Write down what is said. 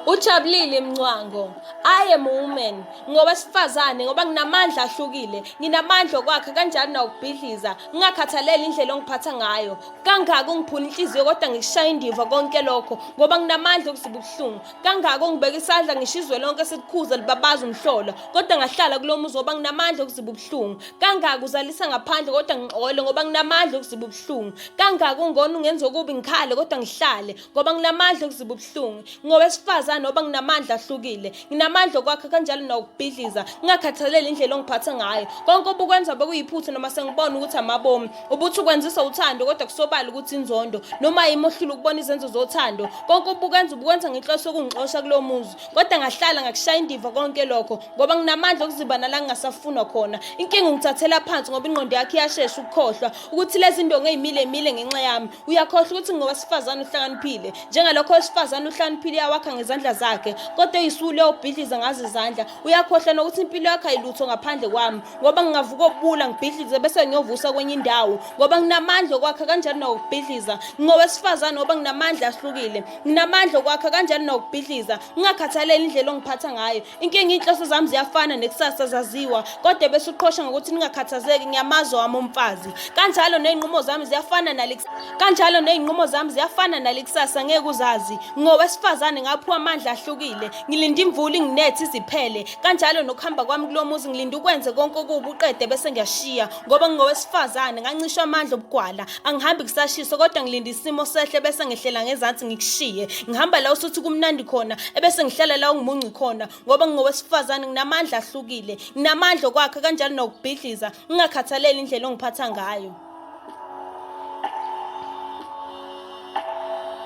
Ujabulile Mncwango, I am a woman, ngowesifazane ngoba nginamandla ahlukile, nginamandla okwakha kanjalo nawokubhidliza, ngingakhathaleli indlela ongiphatha ngayo. Kangaka ungiphula inhliziyo kodwa ngikushaya indiva konke lokho ngoba nginamandla okuziba ubuhlungu. Kangaka ungibeka isandla ngisho izwe lonke selikhuza libabaza umhlola kodwa ngahlala kulo muzi ngoba nginamandla okuziba ubuhlungu. Kangaka uzalisa ngaphandle kodwa ngixole ngoba nginamandla okuziba ubuhlungu. Kangaka ungona ungenza okubi ngikhale kodwa ngihlale ngoba nginamandla okuziba ubuhlungu. Ngowesifazane ngoba nginamandla ahlukile. Nginamandla okwakha kanjalo nawokubhidliza ngingakhathaleli indlela ongiphatha ngayo. Konke obukwenza bekuyiphutha noma sengibona ukuthi amabomu. Ubuthi ukwenzisa uthando kodwa kusobala ukuthi inzondo noma yimi ohlula ukubona izenzo zothando. Konke obukwenza ubukwenza ngenhloso yokungixosha kulo muzi. Kodwa ngahlala ngakushaya indiva konke lokho ngoba nginamandla okuziba nala ngingasafunwa khona. Inkinga ungithathela phansi ngoba ingqondo yakho iyashesha ukukhohlwa ukuthi lezi ndonga ey'mile imile ngenxa yami. Uyakhohlwa ukuthi ngowesifazane uhlakaniphile. Njengalokho owesifazane uhlakaniphile uyawakha ngezandla zakhe, kodwa oyisiwula uyawubhidliza ngazo izandla. Uyakhohlwa nokuthi impilo yakho ayilutho ngaphandle kwami, ngoba ngingavuka obula ngibhidlize bese ngiyovusa kwenye indawo, ngoba nginamandla okwakha kanjalo nawokubhidliza. Ngingowesifazane ngoba nginamandla ahlukile. Nginamandla okwakha kanjalo nawokubhidliza, ngingakhathaleli indlela ongiphatha ngayo. Inkinga iy'nhloso zami ziyafana nekusasa zaziwa, kodwa bese uqhosha ngokuthi ningakhathazeki ngiyamazi owami umfazi. Kanjalo ney'nqumo zami ziyafana nale kanjalo ney'nqumo zami ziyafana nale kusasa ngeke uzazi. Ngowesifazane ngaphiwa amandla ahlukile, ngilinda imvula inginethe iziphele. Kanjalo nokuhamba kwami kulo muzi ngilinda ukwenze konke okubi uqede bese ngiyashiya ngoba ngingowesifazane ngancishwa amandla obugwala. Angihambi kusashiswa kodwa ngilinda isimo sehle bese ngehlela ngezansi ngikushiye. Ngihamba la usuthi kumnandi khona ebese ngihlala la ungimunci khona ngoba ngingowesifazane nginamandla ahlukile. Nginamandla okwakha kanjalo nokubhidliza ngingakhathaleli indlela ongiphatha ngayo.